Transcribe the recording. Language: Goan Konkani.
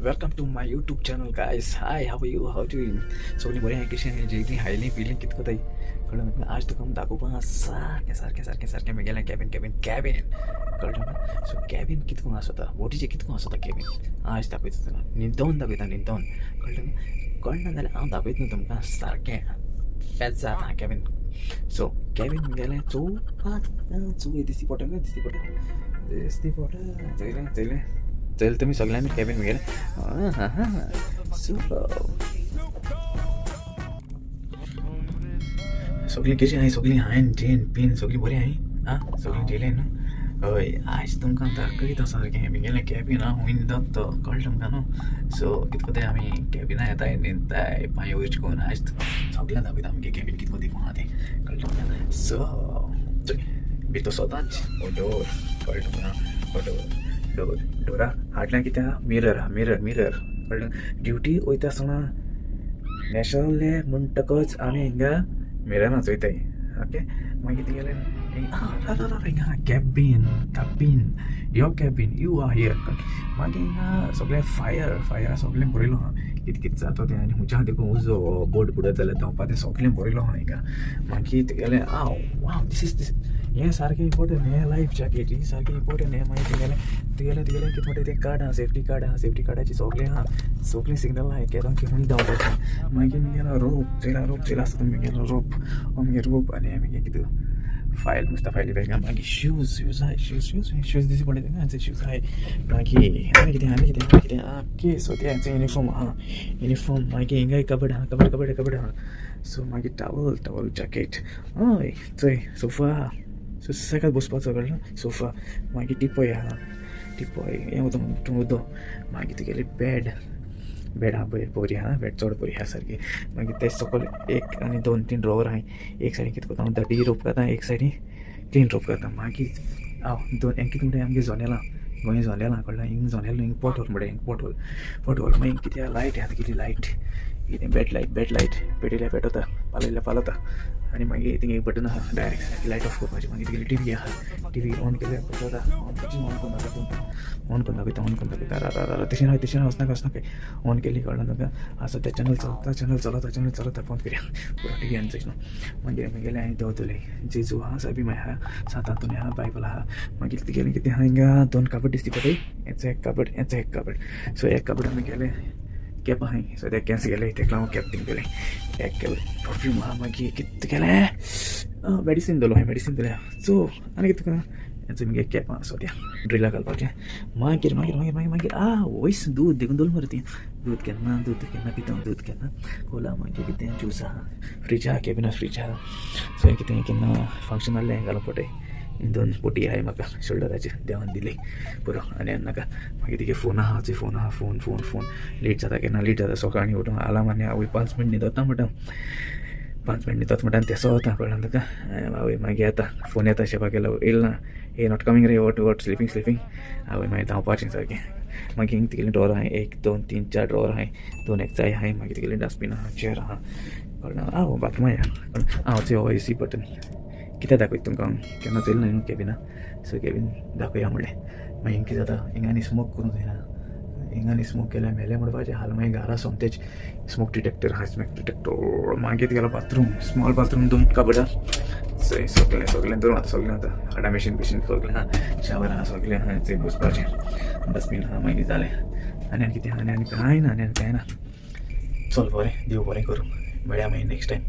Welcome to my YouTube channel guys. Hi, how are you? How doing? सगळीं बरें कशें जेयलीं खायलीं पिलीं कितें कोताय कळ्ळें. आज तुका हांव दाखोवपा सारकें सारकें सारकें सारकें म्हगेलें कॅबिन कॅबिन कॅबिन कळ्ळें तुका. सो कॅबिन कितें करून आसता, बोटीचें कितें करून आसता कॅबिन, आज दाखयता तुका न्हिदोन दाखयता न्हिदोन. कळ्ळें तुका? कळना जाल्यार हांव दाखयता तुमकां सारकें फेज जाता कॅबिन. सो कॅबिन म्हगेलें चोवपाक चोय दिसती पडटा दिसती पडटा दिसती पडटा. चोयलें चोयलें चल तुमी सगळ्यांनी कॅबिन म्हगेलें. सो सगळीं कशीं आहाय, सगळीं हांयेन जेन बीन सगळीं बरीं आहाय. आं सगळीं जेयलें न्हू. हय आयज तुमकां दाखयता सारकें म्हगेलें कॅबिन. हांव खूंय न्हिदता तो कळ्ळें तुमकां न्हू. सो कितें कोताय आमी कॅबिना येताय न्हिदताय पांय वयर करून. आयज सगळ्यांक दाखयता आमगे कॅबिन कितें कोता आहा तें कळ्ळें तुमकां. सो चोय भितर सदांच हो डोर कळ्ळें तुमकां, हो डोर डोर डोरा हाडल्यान कितें आहा मिरर आहा, मिरर मिरर कळ्ळें. ड्युटी वयता आसतना नेशनल म्हणटकच आमी हिंगा मिररान चोयताय. ओके मागीर तुगेलें हिंगा cabin cabin your cabin you are here. मागीर हिंगा सगळें फायर फायर सगळें बरयलो आहा कितें कितें जाता तें. आनी खंयच्या देखून उजो बोट बुडत जाल्यार धांवपा तें सगळें बरयलो आहा हिंगा. मागीर तुगेलें आं वाव दीस is दीस हें सारकें इम्पोर्टंट, हें लायफ जॅकेट ही सारकें इम्पोर्टंट. हें मागीर तुगेलें तुगेलें तुगेलें कितें म्हणटा तें कार्ड आहा, सेफ्टी कार्ड आहा. सेफ्टी कार्डाची सगळें आहा, सगळीं सिग्नल आहा केदो की खूंय धांवपाचें. मागीर मुगेलो रोप चोयला, रोप चोयला आसता तुमी मुगेलो रोप, हो मुगे रोप. आनी मुगे कितें फायल मुस्ता फायली बॅगां. मागीर शूज शूज आहाय, शूज शूज शूज दिसती पडटा थिंगा शूज आहाय. मागीर आनी कितें आनी कितें आनी कितें ओके. सो तें युनिफॉर्म आहा, युनिफॉर्म. मागीर हिंगा कबड आहा, कबड कबड कबड आहा. सो मागीर टावल टावल जॅकेट. हय चोय सोफा आहा, सुसेगाद बसपाचो कळ्ळें सोफा. मागीर टिपॉय आहा, टिपॉय हें उदक उदक. मागीर तुगेली बेड बेड आहा बरी बरी आहा, बेड चड बरी आहा सारकी. मागीर ते सकयल एक आनी दोन तीन ड्रॉवर आहाय. एक सायडीन कितें करता हांव डटी रोप करता, एक सायडीन क्लीन रोप करता. मागीर हांव दोन हें कितें म्हणटा आमगे जोनेलां, गोंय जोनेलां कळ्ळें. हिंग जोनेल हिंग पोट होल म्हणटा, हिंग पोट होल पोट होल. मागीर कितें लायट आहा तुगेली लायट कितें बेड लायट बेड लायट पेटयल्यार पेटवता, पालयल्यार पालवता. आनी मागीर थिंग एक बटन आहा डायरेक्ट सारकी लायट ऑफ करपाची. मागीर तुगेली टिवी आहा, टिवी ऑन केल्यार पेटवता. ऑन ऑन करून दाखयता, ऑन करून दाखयता, ऑन करून दाखयता. रा रा तशें ना तशें ना वचनाका वचनाका. ऑन केली कळ्ळें तुका. आसा तें चॅनल चलता, चॅनल चलता, चॅनल चलता. बंद करया पुरो टिवी आनी चोयना. मागीर म्हगेलें हांवें दवरतलें जेजू आहा, सायबी माय आहा, सांत आंतोनी आहा, बायबल आहा. मागीर तुगेलें कितें आहा हिंगा दोन कबड दिसती पळय, हेचो एक कबड हेचो एक कबड. सो एक कबड म्हगेलें कॅप आहाय, सो ते केंस गेले तेका लागून कॅप थिंग गेलें. एक कॅप परफ्यूम आहा. मागीर कितें तुगेलें मेडिसीन दवरलो हांवें, मेडिसीन दवरलें. सो आनी कितें तुका हेचो मुगे कॅप आहा सद्या ड्रिला घालपाचें. मागीर मागीर मागीर मागीर मागीर आ वयस दूद देखून दवरलें मरे ती दूद केन्ना दूद केन्ना पिता दूद केन्ना कोला. मागीर कितें ज्यूस आहा, फ्रिज आहा, कॅबिना फ्रिज आहा. सो कितें केन्ना फंक्शन आहलें घालूंक पडटा. दोन बोटी आहाय म्हाका शोल्डराचेर देवान दिली पुरो आनी नाका. मागीर तुगे फोन आहा, तुजे फोन आहा, फोन फोन फोन लेट जाता केन्ना लेट जाता. सकाळीं उठून आलार्म आनी आवय 5 मिनट न्हिदता म्हणटा, 5 मिनट न्हिदता म्हणटा आनी तेसो वता कळ्ळें तुका. आवय मागीर येता फोन येता शेपाक गेलो येयला ना, ए not coming रे, what what sleeping sleeping. आवय मागीर धांवपाचें सारकें. मागीर हिंग तुगेलीं ड्रॉवर आहाय, 1 2 3 4 ड्रॉवर आहाय, 2 एक जाय आहाय. मागीर तुगेलीं डस्टबीन आहा, चेअर आहा कळ्ळें. आं बाथरूम आहा. आं चोय हो एसी बटन कितें दाखयता तुमकां हांव केन्ना चोयलें ना न्हू कॅबिना. सो कॅबीन दाखोवया म्हणलें. मागीर हिंग कितें जाता हिंगा आनी स्मोक करूंक जायना, हिंगा आनी स्मोक केल्यार मेलें म्हणपाचें हाल. मागीर घरा सोमतेच स्मोक डिटेक्टर आहा, स्मोक डिटेक्टर. मागीर तुगेलो बाथरूम स्मॉल बाथरूम दोन कबडां सय सगळें सगळें धरून आतां सगळें आतां हाडा मेशीन बिशीन सगळें आहा, शावर आहा, सगळें आहा. थंय बसपाचें डस्टबीन आहा. मागीर जालें आनी आनी कितें आनी आनी कांय ना, आनी आनी कांय ना. चल बरें, देव बरें करूं, मेळया मागीर नेक्स्ट टायम.